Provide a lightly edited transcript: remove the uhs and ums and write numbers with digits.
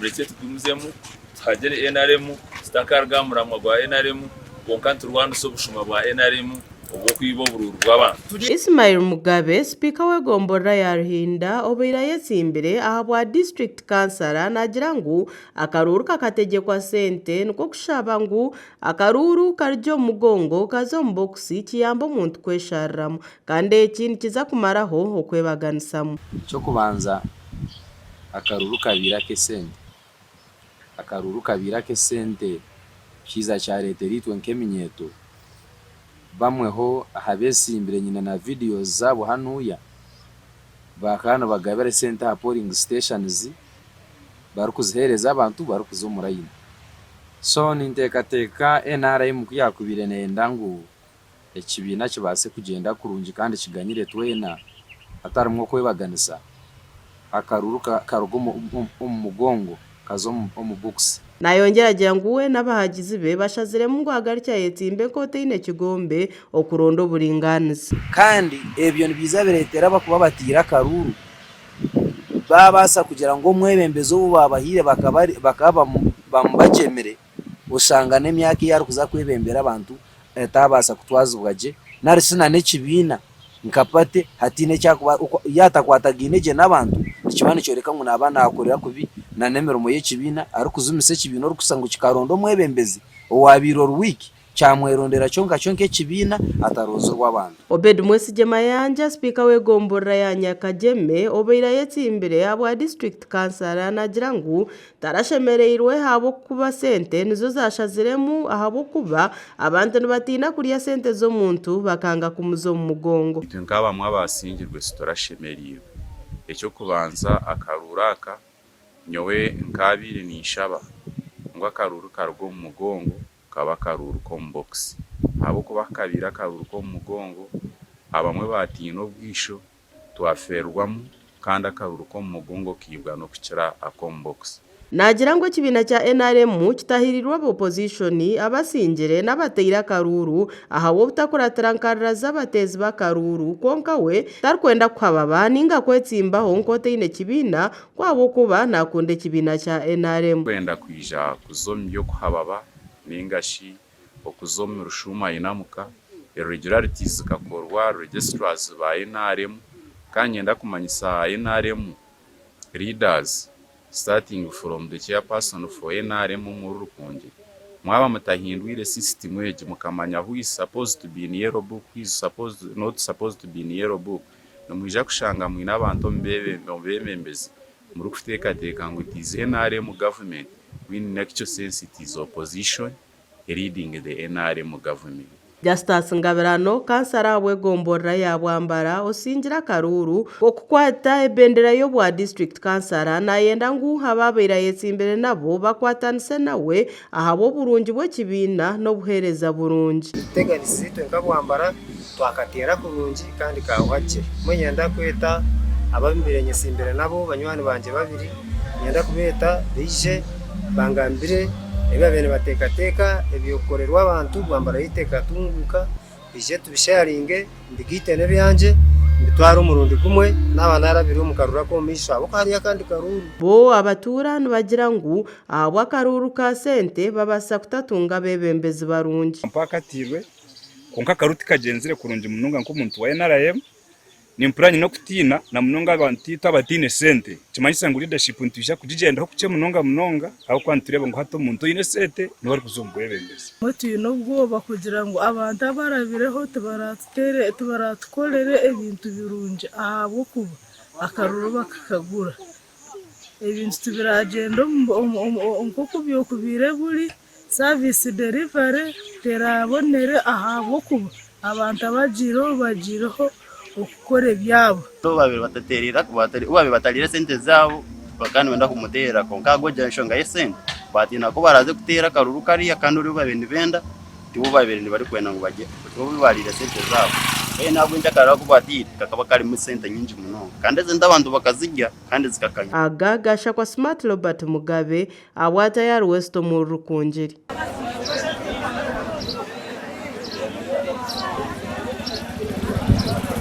Murekye tugumizemu tuhagire nrm, tutakaruga aha muramwa gwa nrm, kwonka niturwanisa obushuma bwa nrm obw'okwiba oburuuru bw'abantu. Ismail Mugabe, Sipiika w'egomborora ya Ruhinda obaire ayetsimbire ahabwa disiturikiti kansara naagira ngu akaruuru kakategyekwa sente nikwo kushaba ngu akaruuru karugye omu mugongo kaze omu bokisi kiyambe omuntu kweshariramu kandi eki nikiza kumaraho okwebaganisamu. Eky'okubanza akaruuru kabaire ak'esente. Akaruuru kabaire ak'esente kiiza kyareetera itwe nk'eminyeeto bamweho aha beesimbire nyine na videos zaabo hanuya bakaba nibagabira esente aha polling stations barikuziheereza abantu barikuza omu layini. So ninteekateeka nrm ku yaakubaire neeyenda ngu ekibiina kibaase kugyenda kurungi kandi kiganyire twena hatarimu okwebaganisa, akaruuru karuga omu mugongo kaza omu bokisi. Nayongyera agira ngu we n'abahagizi be bashaziremu ngu agarukye ayetsimbe nk'otaine kigombe okuronda oburingaaniza. Kandi ebyo nibiija bireetera abarikuba bataire akaruuru baabaasa kugira ngu omwebembezi ou baabahaire bakaba bamubagyemire, oshanga n'emyaka ei arikuza kwebembera abantu etaabaasa kutwazibwa gye nari shi n'ekibiina nka party hataine eki arikuba yaatakwatagaine gye n'abantu nikiba nikyoreka ngu naaba naakorera kubi n'emirimo y'ekibiina arikujumisa ekibiina orikushusha ngu kikaronda omwebembezi owaabaire ori weak Kyamwerondera kyonka kyo nk'ekibiina ataroozirwe abantu. Obed Mwesigye Mayanja, Sipiika w'egomborora ya Nyakagyeme obaire ayetsimbire ahabwa disiturikiti kansara naagira ngu tarashemereirwe ahabw'okuba sente nizo zashaziremu ahabw'okuba abantu nibatiina kurya sente z'omuntu bakanga kumuza omu mugongo. Itwe nk'abamwe abaasingirwe titurashemereirwe. Eky'okubanza akaruuru aka nyowe nkaabaire ninshaba ngu akaruuru karuge omu mugongo kaba akaruuru k'omu bokisi ahabw'okuba ku kabaire akaruuru k'omu mugongo abamwe baatiina obwisho twafeerwamu kandi akaruuru k'omu mugongo kaibwa n'okukira ak'omu bokisi. Naagira ngu ekibiina kya nrm kitahiriirwe aba opozishoni abasingire n'abateire akaruuru ahabw'obutakuratira nkarira z'abateezi b'akaruuru kwonka we tarikwenda kuhababa ninga kwetsimbaho nk'otaine kibiina Ku ahabw'okuba naakunda ekibiina kya nrm. Kwenda kwija kuza omu by'okuhababa nainga shi okuza omu rushuuma inamuka, irregularities zikakorwa registrars ba nrm. Ka niinyenda kumanyisa nrm leaders starting from the chairperson for nrm omuri Rukungiri, mwaba mutahindwire system egi mukamanya who is supposed to be in yellow book, who is supposed not supposed to be in yellow book, Nimwija kushanga mwine abantu omu beebembezi murikuteekateeka ngu it is nrm government when in actual sense it is opposition leading the nrm government. Justus Ngabirano, kansara ahabw'egomborora ya Bwambara osingire akaruuru k'okukwata ebendera y'obwa disiturikiti kansara nayenda ngu abaabaire ayetsimbire nabo bakwatanise nawe ahabw'oburungi bw'ekibiina n'obuheereza burungi. Entebeekanisa itwe nka Bwambara twakateera kurungi kandi kaahwa gye. Mbwenu niinyenda kweta abu mbaire nyesimbire nabo banywani bangye babiri, niinyenda kubeeta baije bangambire ebi baabaire nibateekateeka eby'okukorerwa abantu Bwambara yaitu ekatunguuka. Twije tubisheyaringe mbigaite n'ebyangye mbitware omurundi gumwe naaba naarabire omu karuuru ak'omu maisho ahabw'okuba hariyo akandi karuuru. Bo abatuura nibagira ngu ahabw'akaruuru ka sente babaasa kutatunga abeebembezi barungi. Mpakatiirwe kwonka akaruuru tikagyenzire kurungi munonga nk'omuntu wa NRM. Nimpurira nyine okutiina na munonga abantu itwe abataine sente nikimanyisa ngu leadership nitwija kugigyendaho kukye munonga munonga ahabw'okuba nitureeba ngu hati omuntu oine sente niwe arikuza omu bwebembezi. Mbwenu twine obwoba kugira ngu abantu abarabireho tibaratukorere ebintu birungi ahabw'okuba akaruru bakakagura. Ebintu tibiragyenda nk'oku byokubaire buri, service delivery terabonire ahabw'okuba abantu abagiireho bagiireho okukora ebyabo. Obu baabaire batariire esente zaabo bakaba nibenda kumuteera kwonka ahabw'okugira enshonga y'esente baatiina ku baraaze kuteera akaruru kariya kandi ori ou baabaire nibenda tiwe baabaire nibarikwenda ngu bagye tibo bu baariire esente zaabo. Mbwenu ahabw'enki akaruru aku baataire kakaba karimu esente nyingi munonga kandi esente abantu bakazirya kandi zikakanya. Aga gashakwa Smart Robert Mugabe ahabwa Tayari West omuri Rukungiri.